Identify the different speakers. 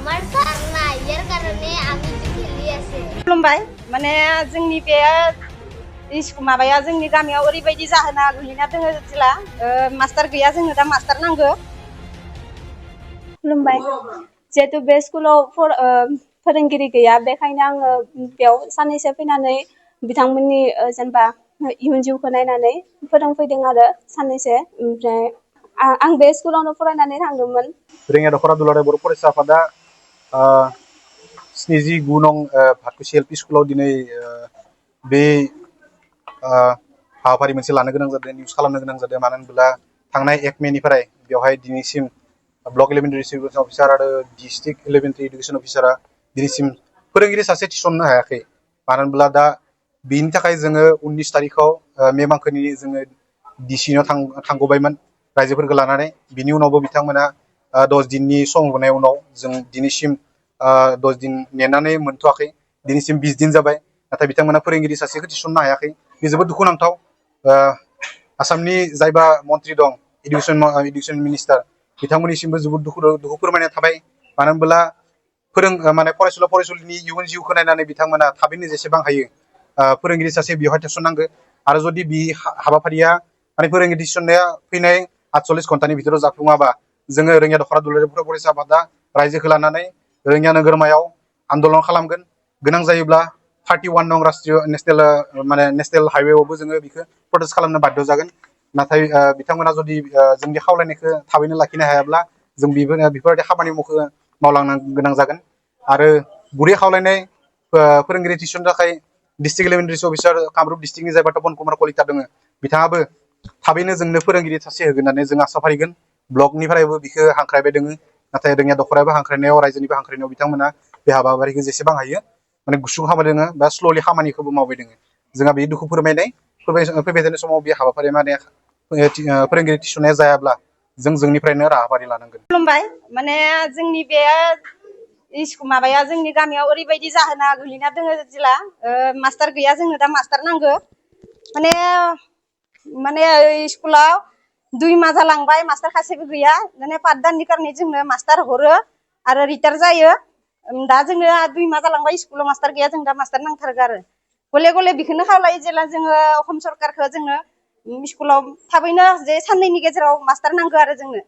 Speaker 1: আমার স্যার নাই এর কারণে আমি একটু খেলি আছে
Speaker 2: खुलुमबाय माने जोंनि बे माबाया जोंनि गामियाव ओरैबायदि जाहोना गोलैना दोङो जेला मास्टार गैया जोंनो दा मास्टार नांगौ खुलुमबाय जिहेतु बे स्कुलाव फोरोंगिरि गैया बेखायनो आङो बेयाव साननैसो फैनानै बिथांमोननि जेनेबा इयुन जिउखौ नायनानै फोरोंफैदों आरो साननैसो ओमफ्राय आं बे स्कुलावनो फरायनानै थांदोंमोन
Speaker 3: रोङिया दख'रा दुलाराय बर' फरायसा आफादा 79 नं भातकुसि एलपि स्कुलाव दिनै बे हाबाफारि मोनसे लानो गोनां जादों निउस खालामनो गोनां जादों मानो होनब्ला थांनाय 1 मेनिफ्राय बेवहाय दिनैसिम ब्लक एलिमेन्टारि इडुकेसन अफिसार आरो डिस्ट्रिक्ट एलिमेन्टारि इडुकेसन अफिसारा दिनैसिम फोरोंगिरि सासे थिसननो हायाखै मानो होनब्ला दा बेनि थाखाय जोङो 19 तारिखआव मे मांखोनि जोङो डिसिनाव थांगबायमोन रायजोफोरखौ लानानै बिनि उनावबो बिथांमोना 10 दिननि सम होनाय उनाव जों दिनैसिम 10 दिन नेनानै मोनथ'वाखै दिनैसिम 20 दिन जाबाय नाथाय बिथांमोना फोरोंगिरि सासेखौ थिसननो हायाखै बे जोबोद दुखुनांथाव आसामनि जायबा मन्थ्रि दं इडुकेसन मिनिस्टार बिथांमोननिसिमबो जोबोद दुखु फोरमायनाय थाबाय मानो होनब्ला माने फरायसुला फरायसुलिनि इयुन जिउखौ नायनानै बिथांमोना थाबैनो जेसेबां हायो फोरोंगिरि सासे बेवहाय थिसननांगौ आरो जुदि बे हाबाफारिया माने फोरोंगिरि थिसननाया फैनाय 48 घन्टानि भितराव जाफुङाबा जोङो रोङिया दख'रा दुलाराय बर' फरायसा आफादा रायजोखौ लानानै रोङिया नोगोरमायाव आन्दलन खालामगोन गोनां जायोब्ला 31 नं राष्ट्रीय नेशनेल हाइवेआवबो जोङो बेखौ प्रटेस्ट खालामनो बाध्य जागोन नाथाय बिथांमोना जुदि जोंनि खावलायनायखौ थाबैनो लाखिनो हायाब्ला जों बेफोरबायदि खामानि मावलांनो गोनां जागोन आरो गुरै खावलायनाय फोरोंगिरि थिसननो थाखाय डिस्ट्रिक्ट एलिमेन्टारि अफिसार कामरुप डिस्ट्रिक्टनि जायबा तपन कुमार कलिता दङ बिथाङाबो थाबैनो जोंनो फोरोंगिरि सासे होगोन होननानै जों आसा फारिगोन ब्लकनिफ्रायबो बिखौ हांख्रायबाय दोङो नाथाय रोङिया दख'रायाबो हांख्रायनायाव रायजोनिबो हांख्रायनायाव बिथांमोना बे हाबाफारिखौ जेसेबां हायो माने गुसुं खालामबाय दोङो बा स्ल'लि खामानिखौबो मावबाय दोङो जोंहा बे दुखु फोरमायनाय फैबाय थानाय समाव बे हाबाफारिया माने फोरोंगिरि थिसननाया जायाब्ला जों जोंनिफ्रायनो राहाफारि लानांगोन
Speaker 2: खुलुमबाय माने जोंनि बे माबाया जोंनि गामियाव ओरैबायदि जाहोना गोलैना दोङो जेला मास्टार गैया जोंनो दा मास्टार नांगौ माने माने स्कुलाव 2 माह जालांबाय मास्टार सासेबो गैया माने 5 दाननि कारने जोंनो मास्टार हरो आरो रिटायार जायो दा जोङो 2 माह जालांबाय स्कुलाव मास्टार गैया जों दा मास्टार नांथारगौ आरो गले गले बेखौनो खावलायो जेला जोङो असम सरकारखौ जोंनो स्कुलाव थाबैनो जे साननैनि गेजेराव मास्टार नांगौ आरो जोंनो